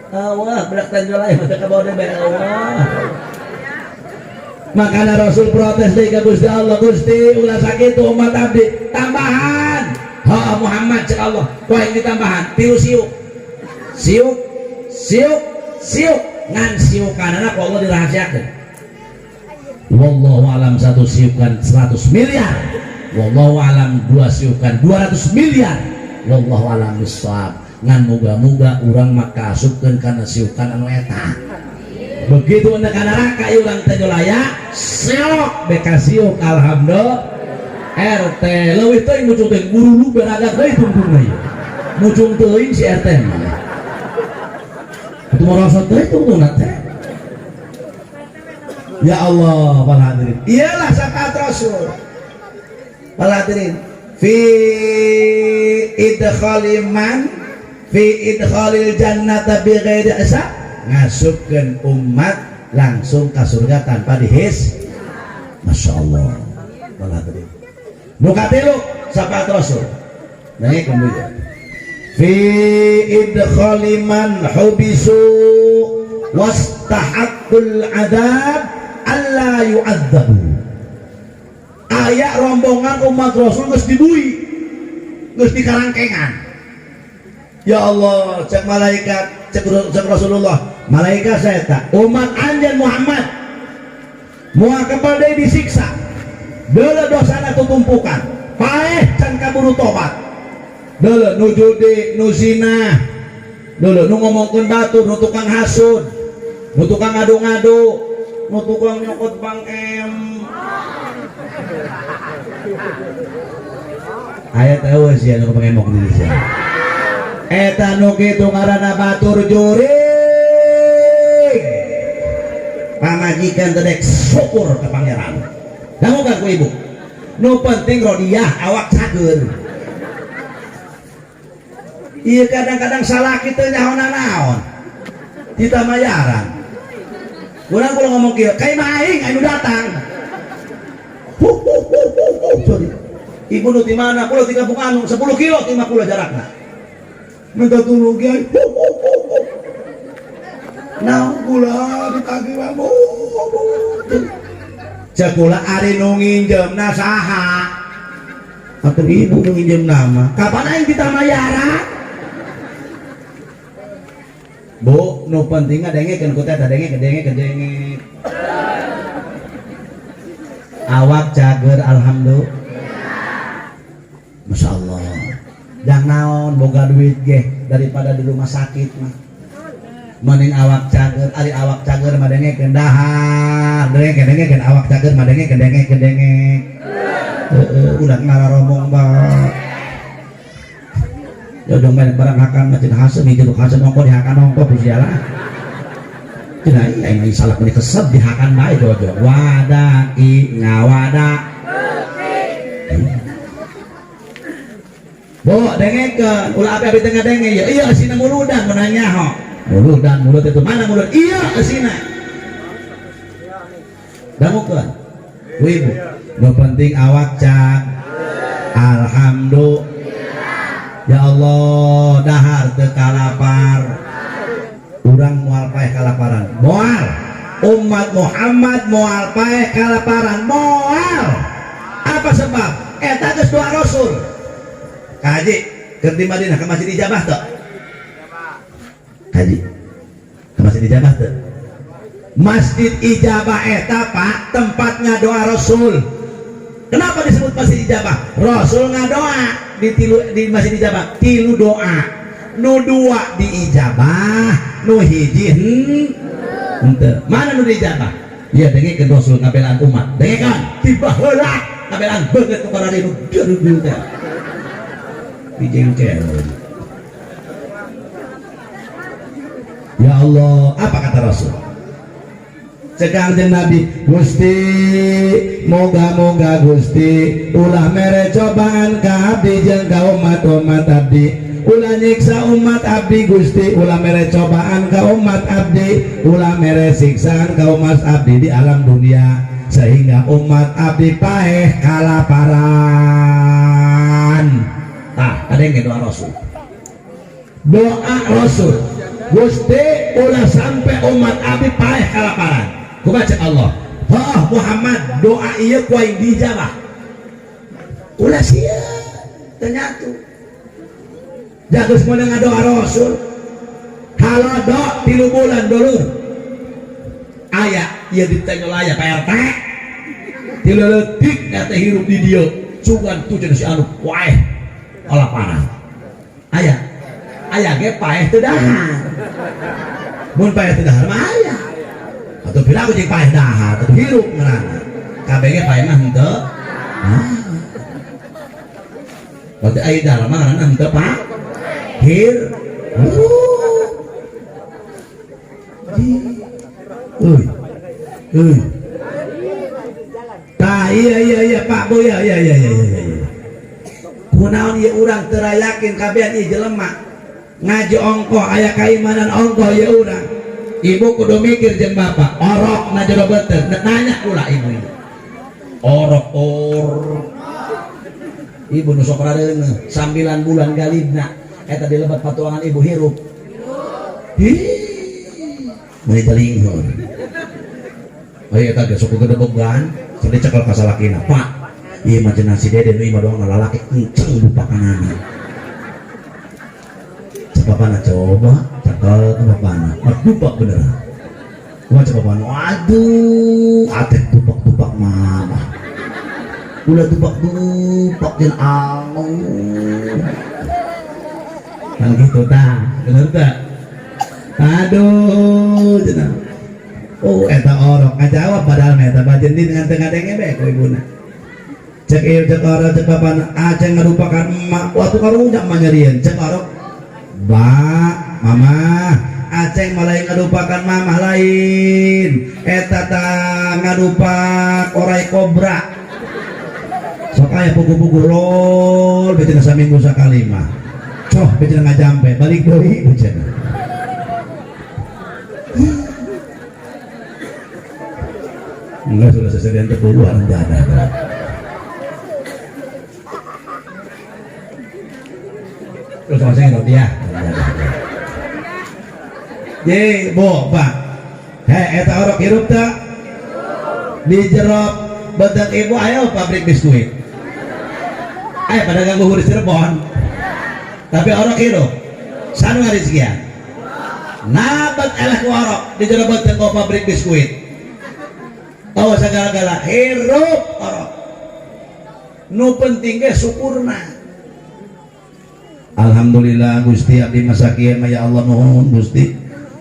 Allah berak tanjol aya mah ka bawah deui Allah. Makanya Rasul protes deui ka Gusti Allah, "Gusti, ulah sakitu umat abdi, tambahan." "Ha Muhammad," cek Allah, "wah ini tambahan tilu siuk. Siuk, siuk, siuk." Ngan siukanana ku Allah dirahasiakeun. Wallahu alam satu siukan 100 miliar. Wallahu alam dua siukan 200 miliar. Wallahu alam bissawab. Ngan muga-muga urang mah kaasupkeun kana siukan anu eta. Begitu ka neraka ieu urang teh nyolaya, siok beka siuk, alhamdulillah. RT leuwih teuing mucung teuing guru beragat deui tungtungna ieu. Mucung teuing si RT mah. Itu merosot deui tungtungna teh. Ya Allah, para hadirin. Iyalah syafaat Rasul. Para hadirin, fi idkhali man fi idkhalil jannata bi ghairi hisab, ngasupkeun umat langsung ke surga tanpa dihis. Masya Allah. Para hadirin. Nu katilu syafaat Rasul. Nah, kemudian fi idkhali man hubisu wastahaqqul adab alla yu'adzabu. Aya rombongan umat Rasul geus dibui, geus dikarangkengan. Ya Allah, cek malaikat, cek Rasulullah, "Malaikat, saya tak umat anjeun Muhammad moal kebal deui disiksa. Deuleu dosana tutumpukan, paeh can kaburu tobat. Deuleu nu judi, nu zina, deuleu nu ngomongkeun batur, nu tukang hasud, nu tukang ngadu-ngadu, nu tukang nyokot Bang M." Aya tahu sih anu pengemok di Indonesia. Eta nu kitu ngaranna batur jurig. Pamajikan teh dek syukur ke pangeran. Dangukan ku ibu. Nu penting rodiah, awak cager. Iya, kadang-kadang salah kita nyaho naon. Kita mayaran. Urang kalau ngomong kieu, kai mah aing anu datang. Huh, huh, huh, huh, huh. Sorry. Ibu nu di mana? Kula di kampung anu, 10 kilo ti kula jarakna. Minta tolong, kiai. Huh, huh, huh, huh. Nah, kula ditagih mah, Bu. Cek kula, ari nu nginjemna saha? Atuh ibu nu nginjem nama. Kapan aing kita mayaran? Bu, nu penting dengekeun ku teh, denge denge denge. Awak cager, alhamdulillah. Masya Allah. Jang naon boga duit ge daripada di rumah sakit mah. Mending awak cager, ari awak cager mah dengekeun dahar, dengekeun dengekeun awak cager mah dengekeun dengekeun denge. Heeh, ulah ngararomong ba. Ya dong banyak barang hakan mah cenah hasem itu hasem ongko dihakan ongko Gusti Allah. Cenah iya yang salah meni kesep dihakan bae jojo. Wada ki ngawada. Bu, dengekeun, ulah api-api tengah denge ya. Iya eusina muludan mun nyaho. Muludan, mulut itu mana mulut? Iya eusina. Dangukeun. Bu, ibu, nu penting awak cak. Alhamdulillah. Ya Allah, dahar teu kalapar. Urang moal paeh kalaparan. Moal. Umat Muhammad moal paeh kalaparan. Moal. Apa sebab? Eta geus doa Rasul. Kaji, keur di Madinah ke Masjid Ijabah teu? Kaji. Ke Masjid Ijabah teu? Masjid Ijabah eta, Pak, tempat ngadoa Rasul. Kenapa disebut Masjid Ijabah? Rasul ngadoa di tilu, di Masjid Ijabah tilu doa, nu dua diijabah, nu hiji henteu. Mana nu diijabah? Iya, dengekeun Rasul ngabelaan umat, dengekeun tiba heula ngabelaan beungeut nu kararinu dieu teh dijengkel. Ya Allah, apa kata Rasul? Cek Kangjeng Nabi, Gusti, moga-moga Gusti ulah mere cobaan ka abdi jeung ka umat-umat abdi, ulah nyiksa umat abdi Gusti, ulah mere cobaan ka umat abdi, ulah mere siksaan ka umat abdi di alam dunia sehingga umat abdi paeh kalaparan. Tah, ada yang doa Rasul. Doa Rasul, Gusti ulah sampai umat abdi paeh kalaparan. Ku baca Allah, oh Muhammad, doa ieu ku aing dijabah. Ulah sia ternyata jagus meunang ngadoa Rasul halodo 3 bulan dulur aya ieu ditanya aya Pak RT tilu leutik eta hirup di dieu sugan tuh cenah si anu wae kalaparan aya aya ge paeh teu dahar mun paeh teu dahar mah aya atau pira aku jeung paeh dahar atuh hirup ngaranna kabeh ge paeh mah henteu. Berarti aya dahar mah ngaranna henteu Pak hir. Euy. Euy. Tah iya iya iya Pak Bu ya iya iya iya iya iya. Kunaon ieu urang teu yakin kabehan ieu jelema ngaji ongkoh aya kaimanan ongkoh ieu urang. Ibu kudu mikir jeung bapak, orok na jero beuteung, nanya kula ibu ini. Orok or. Ibu nu sok rareuneuh, 9 bulan galibna eta di lebat patuangan ibu hirup. Hi. Meuni telinghur. Aya eta ge sok gedebogan, sok dicekel ka salakina, Pak. Ieu mah cenah si Dede nu imah doang lalaki enceng lupakanana. Cek bapana coba, cekel ke bapana. Dupak beneran. Wah cek bapana, waduh, ateh dupak-dupak mama. Ulah dupak-dupak jeung alung. Kan gitu tah, bener tak? Aduh, cenah. Oh, eta orok ngajawab padahal mah eta bajen di dengan tengah denge bae ku ibuna. Cek ieu cek orok cek bapana, aceng ngarupakan emak, waktu karunya emak nyerieun. Cek orok, ba, mama, aceng malah ngarupakan mamah lain. Eta ta ngarupak orai kobra. Sok aya pugu-pugu rol becenah saminggu sakali mah. Coh becenah ngajampe balik deui becenah. Enggak, sudah seserian kepuluhan enggak ada. Terus sama saya dia. Ye, bo, Pak. Hei, eta orok hirup tak? Di jerop beuteung ibu ayo pabrik biskuit. Ayo pada ganggu di Cirebon. Tapi orok hirup. Sanu ngarizkian. Nabat eleh ku orok di jero beuteung ku pabrik biskuit. Oh segala-gala hirup orok. Nu penting ge syukurna. Alhamdulillah Gusti abdi masa kieu mah ya Allah nuhun Gusti.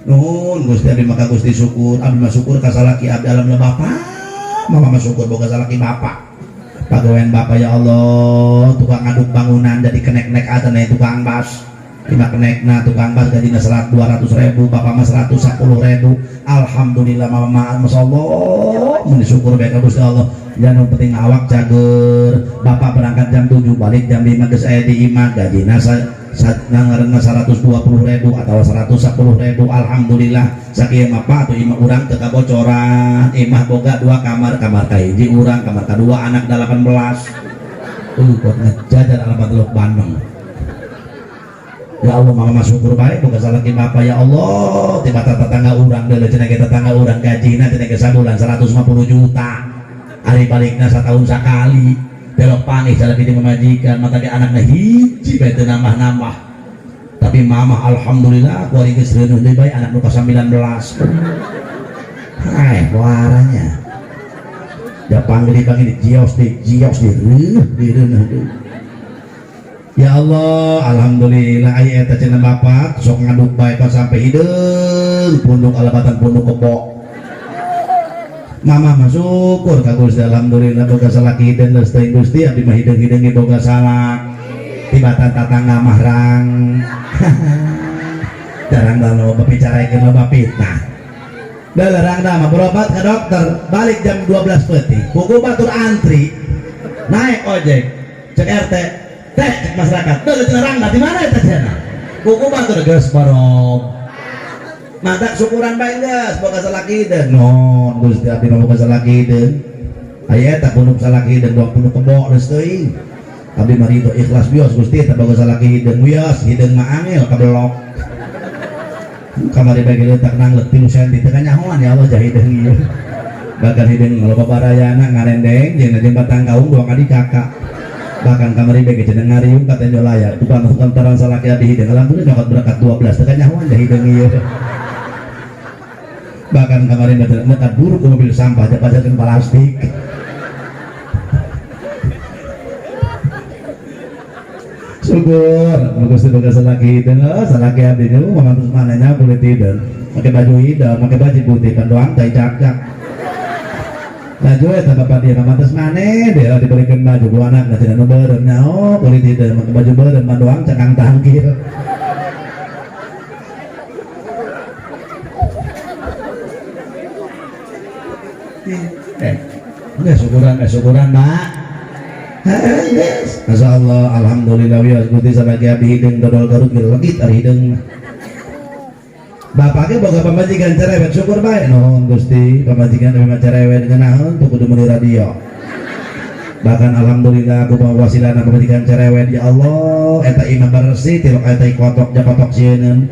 Nuhun Gusti abdi maka Gusti syukur, abdi mah syukur ka salaki abdi alam bapak. Mama mah syukur boga salaki bapak. Pagawean bapak ya Allah, tukang ngaduk bangunan jadi kenek-nek atana tukang bas. Lima kenekna tukang bas gajina 200.000, bapak mah 110.000. Alhamdulillah mama mah masyaallah, mun syukur bae ka Gusti Allah. Jangan penting awak cager, bapak berangkat jam 7 balik jam 5 geus aya di imah gajina ngaranna 120.000 atau 110.000. Alhamdulillah sakieu mah Pak atuh imah urang teu kabocoran, imah boga 2 kamar, kamar kahiji urang, kamar kadua anak 18. Buat ngejajar alamat Teluk Bandung. Ya Allah mama mah syukur bae boga salaki bapak ya Allah, tiba tetangga urang deuleu cenah ge tetangga urang gajina cenah ge sabulan 150 juta. Ari balikna satahun sakali. Belok panih salaki di mamajikan mata ge anakna hiji bae teu nambah-nambah. Tapi mama alhamdulillah kuari geus reunuh deui bae anak nu ka 19. Hai, waranya. Japang gede bang ini jios di reuh di reuneuh deui. Ya Allah, alhamdulillah aya eta cenah bapak sok ngaduk bae kan sampai hideung punduk alabatan punduk kebo. Mama mah syukur ka Gusti alhamdulillah boga salaki hideung geus teuing Gusti abdi mah hideung-hideung ge boga salak. Tibatan tatangga mah rang. Jarang da loba bicarakeun loba fitnah. Dalarang da mah berobat ke dokter, balik jam 12 peuting. Buku batur antri. Naik ojek, cek RT, teh cek masyarakat. Deuh cenah rangda di mana eta cenah? Buku batur geus barob. Matak syukuran bae geus boga salaki hideung. Non Gusti abdi mah boga salaki hideung. Aya eta punuk salaki hideung doang punuk kebo geus teuing. Abdi mah ridho ikhlas bios Gusti eta boga salaki hideung wios hideung mah angel kabelok. Kamari bagi letak nanglet 3 senti teu kanyahoan ya Allah jahideung ieu. Bahkan hideung loba barayana ngarendeng jeung jeung batang kaung dua kali kakak. Bahkan kamari bagi cenah ngariung ka tenjo layar bukan lantaran salaki abdi hideung alhamdulillah nyokot berkat 12 teu kanyahoan jahideung ieu. Bahkan kamari nekat buruk ke mobil sampah pajarkeun plastik. Syukur, Gusti boga salaki hideung, salaki abdi nu mantus manehna kulit hideung. Make baju hideung, make baju putih kan doang tai cak-cak. Baju eta bapak dia mantus maneh dia diberikan baju ku anakna cenah nu beureum nya oh kulit hideung make baju beureum mah doang cakang tangkil. Enggak syukuran, Pak. Masya Allah, alhamdulillah ya Gusti salaki abdi hideung dodol garut ge legit ari hideung. Bapaknya boga pamajikan cerewet syukur bae nuhun Gusti, pamajikan abdi mah cerewet ngeunaheun teu kudu meuli radio. Bahkan alhamdulillah aku bawa wasilana pamajikan cerewet ya Allah, eta imah bersih tilok eta kotok ja kotok sieun.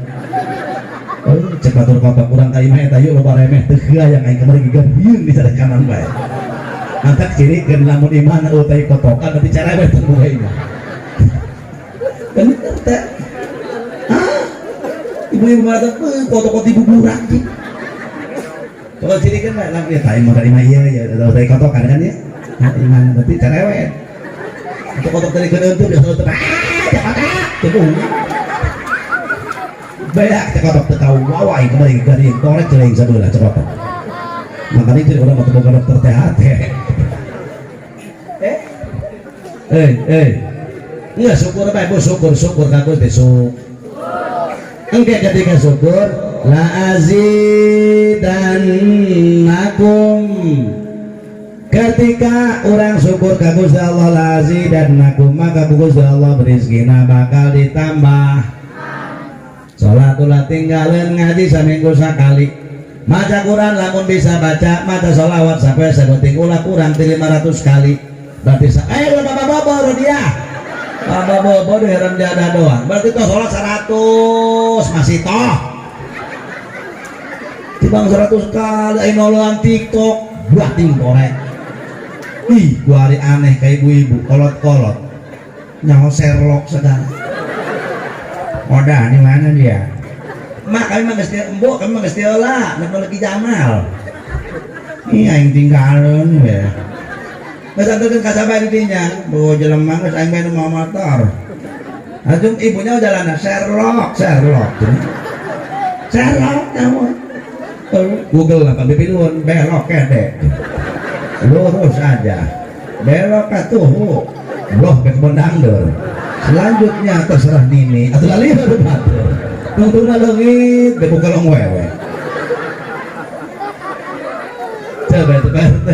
Oh, cek batur kotok urang ka imah eta yuk loba remeh teu hayang aing kamari gigarieun di kanan bae. Mantak ciri keun lamun imah na utai kotokan berarti cerewet teu boga imah. Bener teh. Hah? Ibu-ibu mah teh kotok-kotok ibu burak cik. Kalau ciri kan bae lamun eta imah imah ieu ya utai kotokan kan ya. Nah, imah berarti cerewet. Untuk kotok dari keun teu biasa teu. Ah, jakotak. Teu beak cekotok teu tahu wawai kembali garing korek celing sabelah cekotok. Makanya jadi orang mau boga dokter THT. Enggak syukur bae Bu, syukur ka Gusti syukur. Engke ketika syukur la azidannakum. Ketika orang syukur ka Gusti Allah la azidannakum, maka Gusti Allah rezekina bakal ditambah. Salat ulah tinggalin ngaji saminggu sakali. Maca Quran lamun bisa baca, maca sholawat sampai saeutik ulah kurang ti 500 kali. Berarti ulah bapak bobo dia. Bapak bobo di heran jadah doang. Berarti toh sholat 100 masih toh. Tibang 100 kali ayo nolongan TikTok buah ting korek. Ih, gua hari aneh kayak ibu-ibu kolot-kolot. Nyaho Sherlock segala. Odah di mana dia? Mak kami mah geus embok, kami mah geus heula, nek lagi Jamal. Ih aing tinggalin we. Geus anterkeun ka sabae di dinya, bawa jelema geus aing bae nu mawa motor. Langsung ibunya jalan Sherlock, Sherlock. Sherlock nyawa. Google lah Pak Bipilun, belok kede. Lurus aja. Belok atuh. Loh ke kebon dangdeur. Selanjutnya terserah Nini atau lali baru batur. Tungtungna leungit bebu kalong wewe. Coba itu Pak RT.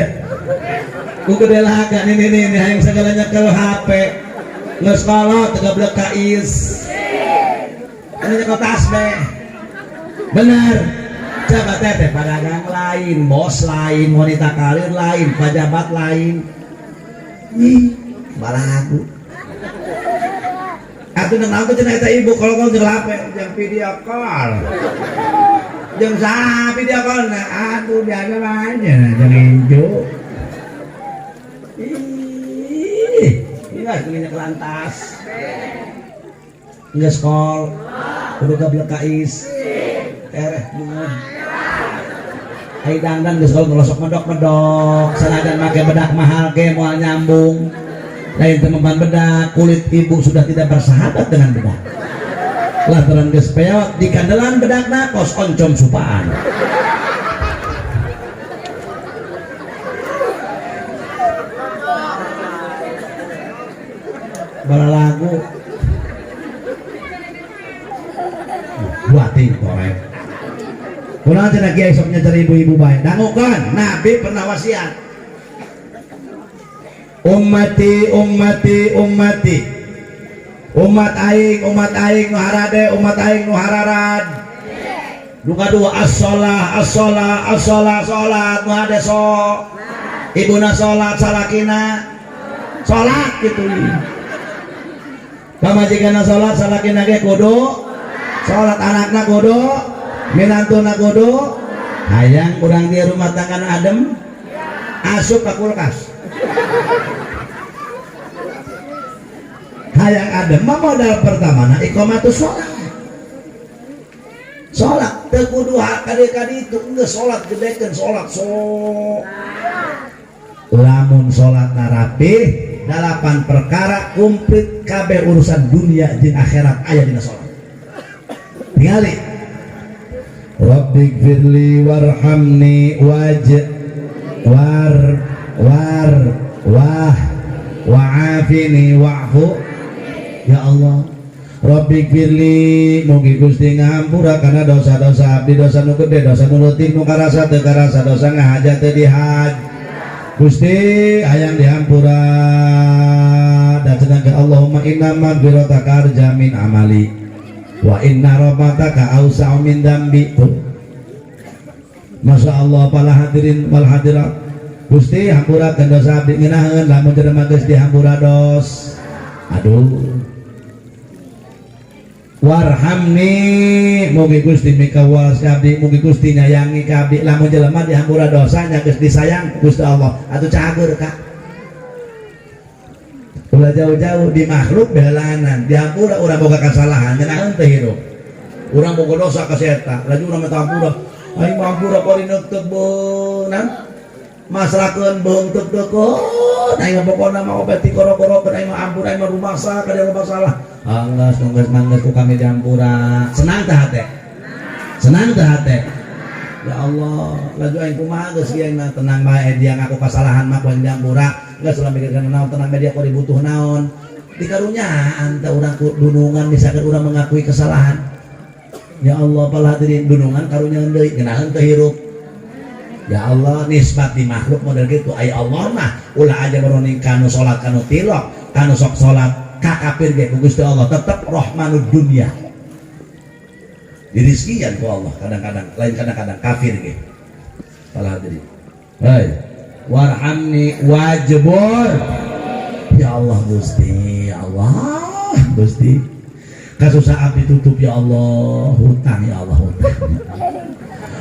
Ku gede laga nini nini hayang segalanya kalau HP. Geus kolot teu gablek ka is. Anu nyekel tasbih. Bener. Coba teteh pedagang lain, bos lain, wanita karir lain, pejabat lain. Ih, balagu. Atuh nang naon cenah eta ibu kalau kau jeung HP jeung video call. Jeung saha video call na aduh biasa bae jeung inju. Ih, geus minyak lantas. Geus kol. Kudu gablek ka is. Tereh bunga. Ai dangdan geus kalau ngelosok medok-medok, sanajan make bedak mahal ge moal nyambung. Lain teu mempan bedak, kulit ibu sudah tidak bersahabat dengan bedak. Lantaran geus peot dikandelan bedakna kos oncom supaan. Baralagu buatin korek. Kunaon cenah kiai sok nyecer ibu-ibu bae. Dangukeun, Nabi pernah wasiat. Ummati ummati ummati. Umat aing nu harade, umat aing nu hararad. Nu kadua as-shalah as-shalah as-shalah salat nu hade so. Ibuna salat salakina salat kitu. Pamajikanna salat salakina ge kudu salat, anakna kudu, minantuna kudu. Hayang urang di rumah tangga adem asup ka kulkas. Hayang adem mah modal pertamana iqamatus shalah. Salat teu kudu kade-kade itu geus salat gedekeun salat so. Lamun salatna rapih 8 perkara komplit kabeh urusan dunia jeung akhirat aya dina salat. Tingali. Rabbighfirli warhamni waj war war wah wa'afini wa'fu. Ya Allah, Rabbighfirli mugi Gusti ngahampura kana dosa-dosa abdi, dosa nu gede, dosa nu leutik, nu karasa teu karasa, dosa ngahaja teu dihaj. Gusti hayang dihampura. Dan sedangkan Allahumma inna magfirataka arja min amali wa inna rahmataka awsa'u min dzambi. Tuh. Masya Allah para hadirin wal hadirat. Gusti hampurakeun dosa abdi ngeunaheun lamun jelema geus dihampura dos. Aduh. Warhamni mugi Gusti mikawas abdi, mugi Gusti nyayangi ka abdi. Lamun jelema dihampura dosanya geus disayang Gusti Allah. Atuh cager ka. Ulah jauh-jauh di makhluk behelanan dihampura urang boga kasalahan ngeunaheun teh hirup. Urang boga dosa ka si eta, laju urang minta hampura. Aing mah hampura kori neukteup beunang. Masrakeun beung teuk-teukeun. Aing mah pokona mah obat dikoro-korokeun, aing mah ampun, aing mah rumasa ka dia loba salah. Anggeus nunggeus manggeus ku kami dihampura. Senang teh hate? Senang teh hate? Ya Allah, laju aing kumaha geus ieu mah tenang bae dia ngaku kasalahan mah ku aing dihampura. Geus ulah mikirkeun naon, tenang bae dia kori butuh naon. Dikarunyaan teh urang ku dunungan misalkan urang mengakui kesalahan. Ya Allah, pala hadirin dunungan karunyaan deui ngeunaheun teh hirup. Ya Allah, nisbat di makhluk model gitu. Ay Allah mah ulah aja meroning kanu salat kanu tilok, kanu sok salat ka kafir ge ku Gusti Allah tetep rahmanud dunya. Dirizkian ku Allah kadang-kadang, lain kadang-kadang kafir ge. Pala hadirin. Hei, warhamni wajbur. Ya Allah Gusti, ya Allah Gusti. Kasusah abdi tutup ya Allah, hutang ya Allah, hutang.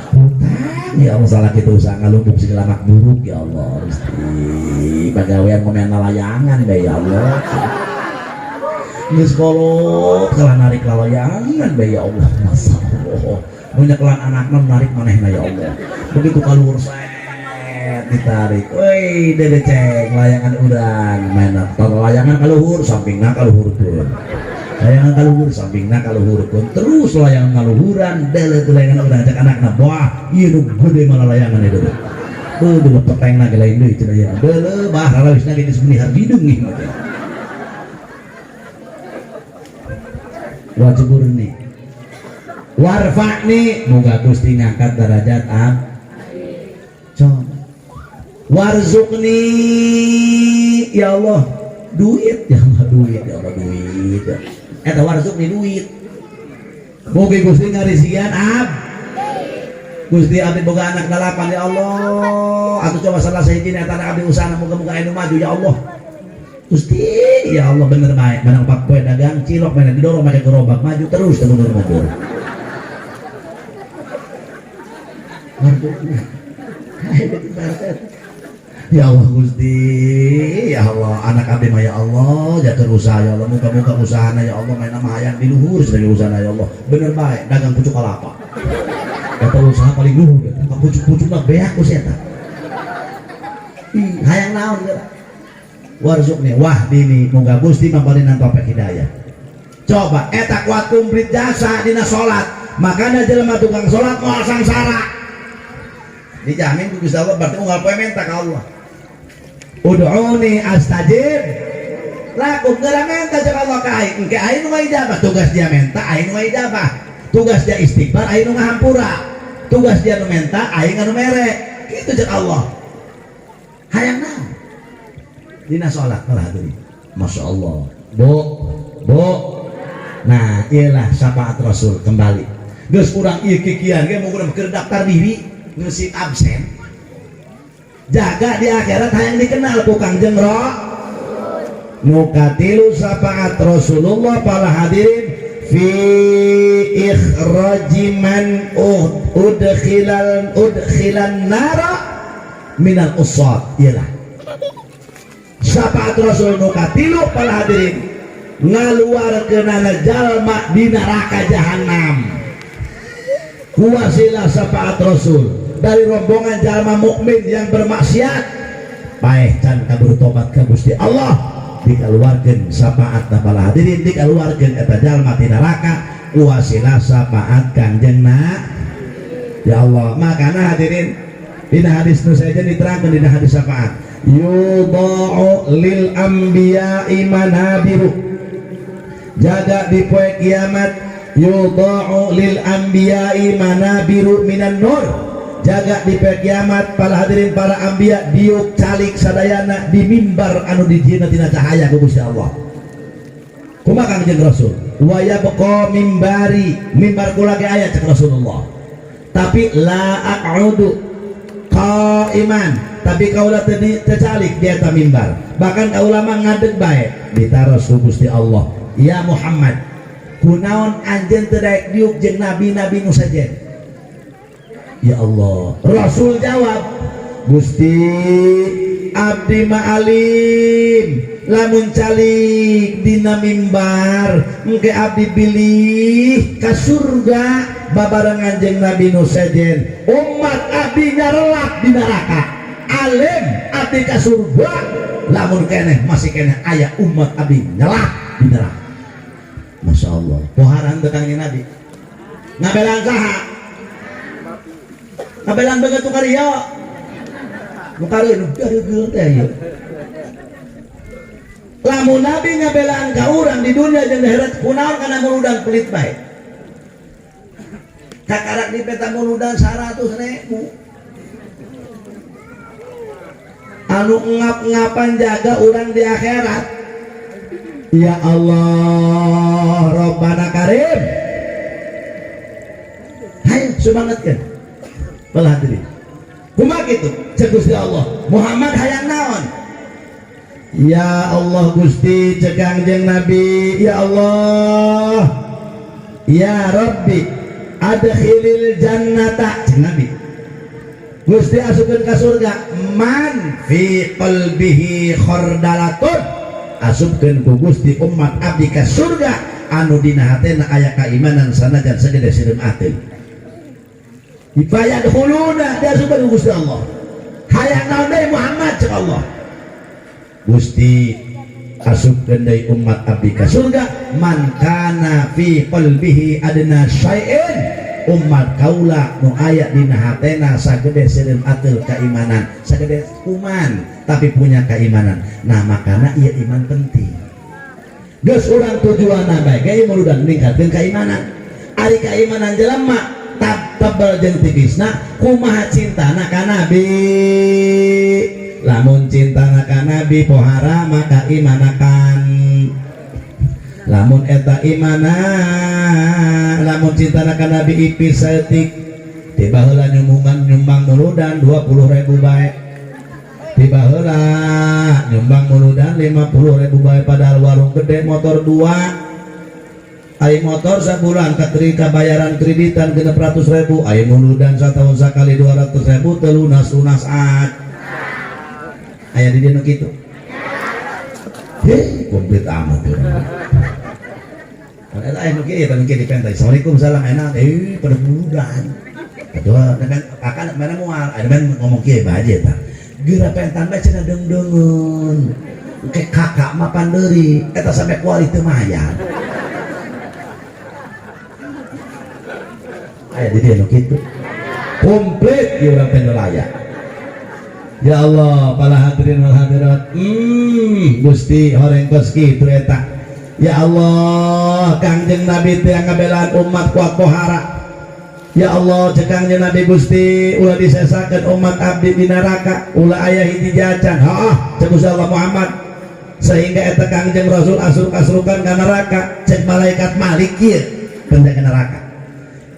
Hutang ya Allah, salah kita usaha ngalumpuk segala mak buruk ya Allah Gusti. Bagawean komen layangan bae ya Allah. Geus kolot kalah narik lalayangan bae ya Allah, masyaallah. Nu nyekelan anakna narik manehna ya Allah. Begitu kaluhur set ditarik. Woi, dede ceng layangan urang mainan. Layangan kaluhur sampingna kaluhurkeun. Layangan kaluhur sampingna kaluhurkeun. Terus layangan kaluhuran dele teh layangan urang cek anakna. Wah, ieu nu gede malah layangan itu. Beuh, dulu petengna ge lain deui cenah ieu. Deuleu bah rarawisna ge geus meuni hardidung ieu mah teh. Wajburni warfa'ni moga Gusti ngangkat derajat ab. Coba warzuqni ya Allah duit, ya Allah duit, ya Allah duit. Eta warzuqni duit. Mugi Gusti ngarisian ab. Gusti abdi boga anak 8 ya Allah. Atuh coba salah sahiji eta anak abdi usahana muga-muga anu maju ya Allah. Gusti ya Allah bener bae menang 4 poe dagang cilok mana didorong make gerobak maju terus teu mundur-mundur. Ya Allah Gusti, ya Allah anak abdi mah ya Allah jaga usaha ya Allah, muga-muga usahana ya Allah main nama hayang di luhur sebagai usahana ya Allah. Bener bae dagang pucuk kalapa. Eta usaha paling luhur eta, ka pucuk-pucukna beak ku si eta. Ih, hayang naon geura? Warzuqni wahdini, moga Gusti mabarinan taufik hidayah. Coba eta kuat komplit jasa dina salat, makanya jelema tukang salat moal sangsara. Dijamin ku Gusti Allah, berarti unggal poe menta ka Allah. Ud'uni astajib lakum, geura menta cek Allah ka aing, engke aing nu ngajabah. Tugas dia menta, aing nu ngajabah. Tugas dia istighfar, aing nu ngahampura. Tugas dia nu menta, aing anu mere. Kitu cek Allah. Hayang naon? Dina salat para hadirin. Masya Allah. Bu, Bu. Nah, iyalah syafaat Rasul kembali. Geus urang ieu kikian ge mun urang keur daftar diri ngeusi absen. Jaga di akhirat hayang dikenal ku Kangjeng Ro. Nu katilu syafaat Rasulullah para hadirin fi ikhraji man udkhilal udkhilan nara minal usat. Iyalah syafaat Rasul nu katilu para hadirin, ngaluarkeunana jalma di neraka jahanam kuwasilah syafaat Rasul dari rombongan jalma mukmin yang bermaksiat paeh can kaburu tobat ka Gusti Allah, dikeluarkan syafaat para hadirin, dikeluarkan eta jalma di neraka kuwasilah syafaat Kangjeng na. Ya Allah, makana hadirin, dina hadis nu saja diterangkan dina hadis syafaat, yudha'u lil anbiya'i manabiru, jaga di poe kiamat, yudha'u lil anbiya'i manabiru minan nur, jaga di poe kiamat para hadirin, para anbiya diuk calik sadayana di mimbar anu dijieunna tina cahaya ku Gusti Allah. Kumaha Kangjeng Rasul? Wa yabqa mimbari, mimbar kula ge aya cek Rasulullah, tapi la aq'udu qaiman, tapi kaula teu teu calik di eta mimbar, bahkan kaula mah ngadeg bae. Ditaros ku Gusti Allah, ya Muhammad, kunaon anjeun teu daek diuk jeung nabi-nabi nu sejen? Ya Allah, Rasul jawab, Gusti, abdi mah alim, lamun calik dina mimbar engke abdi bilih ka surga babarengan jeung nabi nu sejen, umat abdi nyarelak di neraka. Alim abdi ka surga lamun keneh masih keneh aya umat abdi nyelak di neraka. Masya Allah, poharan teu Kangjeng Nabi? Ngabelaan saha? Ngabelaan begitu karya nu karya nu gareugeuh teh ieu. Lamun Nabi ngabelaan ka urang di dunia jeung di akhirat, kunaon kana muludan pelit bae? Kakarak di peta muludan 100 ribu anu ngap-ngapan, jaga urang di akhirat. Ya Allah, Rabbana Karim. Hayo semangat kan belah diri. Kumaha kitu cek Gusti Allah, Muhammad hayang naon? Ya Allah Gusti, cek Kangjeng Nabi, ya Allah, ya Rabbi, adkhilil jannata, cek Nabi, Gusti asupkeun ka surga man fi qalbihi khardalatun, asupkeun ku Gusti umat abdi ka surga anu dina hatena aya kaimanan sanajan sagede sireum ateul. Fayadkhuluna, diasupkeun ku Gusti Allah. Hayang naon deui Muhammad? Cek Allah, Gusti, asupkeun deui umat abdi ka surga man kana fi qalbihi adna syai'in, umat kaula nu aya dina hatena sagede sireum ateul keimanan, sagede kuman tapi punya keimanan. Nah, makana ieu iman penting. Geus urang tujuanna bae ge muludan ningkatkeun keimanan. Ari keimanan jelema tab tebel jeung tipisna kumaha cintana ka Nabi. Lamun cintana ka Nabi pohara, maka imanakan. Lamun eta imana, lamun cintana ka Nabi ipis saeutik, tiba heula nyumbang nyumbang muludan 20 ribu bae, tiba heula nyumbang muludan 50 ribu bae, padahal warung gede, motor dua. Ai motor sabulan ka bayaran kreditan 600 ribu, ai muludan satahun sakali 200 ribu teu lunas lunas. At aya di dieu nu kitu? Heh, komplit amat tuh. Eta aya nu kieu, eta nu kieu dipenta. Assalamualaikum, salam enak. Eh, pada muludan. Ketua dengan akan mana moal ada men ngomong kieu bae eta. Geura pentan bae cenah deung-deungeun. Ke kakak mah pandeuri eta sampai kuari teu mayar. Aya di dieu nu kitu. Komplit ieu urang teh layak. Ya Allah, para hadirin wal hadirat. Gusti horeng kos kitu eta. Ya Allah, Kangjeng Nabi teh ngabelaan umat kuat pohara. Ya Allah, cek Kangjeng Nabi Gusti ulah disesakeun umat abdi di neraka, ulah aya hiji jajan. Haah, cek Gusti Allah Muhammad. Sehingga eta Kangjeng Rasul asruk-asrukan ka neraka, cek malaikat Malik ieu penjaga neraka.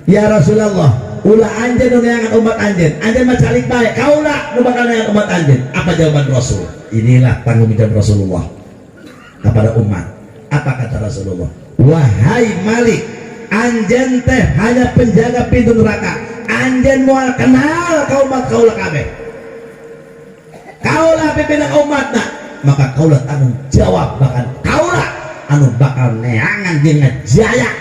Ya Rasulullah, ulah anjeun nu neangan umat anjeun, anjeun mah calik bae, kaula nu bakal neangan umat anjeun. Apa jawaban Rasul? Inilah tanggung jawab Rasulullah kepada umat. Apa kata Rasulullah? Wahai Malik, anjeun teh hanya penjaga pintu neraka. Anjeun moal kenal ka umat kaula kabeh. Kaula pimpinan umatna, maka kaula tanggung jawab bahkan kaula anu bakal neangan jeung ngejaya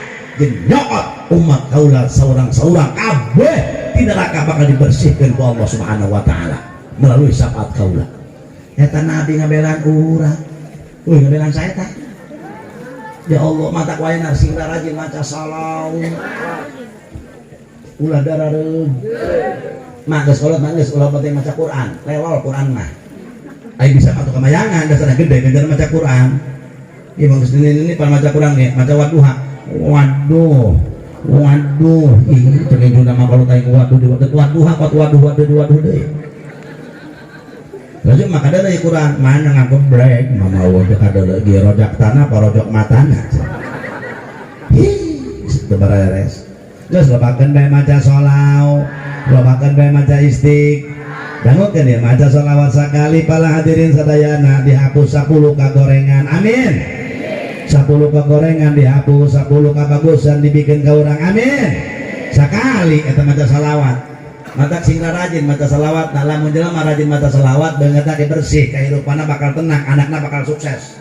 jeung nyokot umat kaula saurang-saurang kabeh di neraka bakal dibersihkan ku Allah Subhanahu wa taala melalui syafaat kaula. Eta nabi ngabelaan urang. Uy ngabelaan saya tah. Ya Allah, mata ku ayeuna sing rajin maca salawat. Ulah darareung. Mah geus kolot mah geus ulah penting maca Quran, lewal Quran mah. Ai bisa mah kamayangan dasarna gede ganjar maca Quran. Ieu mah geus ini pan maca Quran ge, maca waduha. Waduh. Waduh, ih cek induna mah kalau tanya waduh di waduh waduh kuat waduh waduh waduh deui. Lalu maka ada dari Quran mana ngagebrek mama wajah kada lagi rojak tanah apa rojok matana. Hi, teu beres. Geus lobakeun bae maca sholawat, lobakeun bae maca istig. Dangukeun ya maca sholawat sakali pala hadirin sadayana dihapus 10 kagorengan. Amin. 10 kagorengan dihapus, 10 kabagusan dibikin ka urang. Amin. Sakali eta maca sholawat. Mata sing rajin maca selawat, nah lamun jelema rajin maca selawat beungeutna ge bersih, kahirupanna bakal tenang, anakna bakal sukses.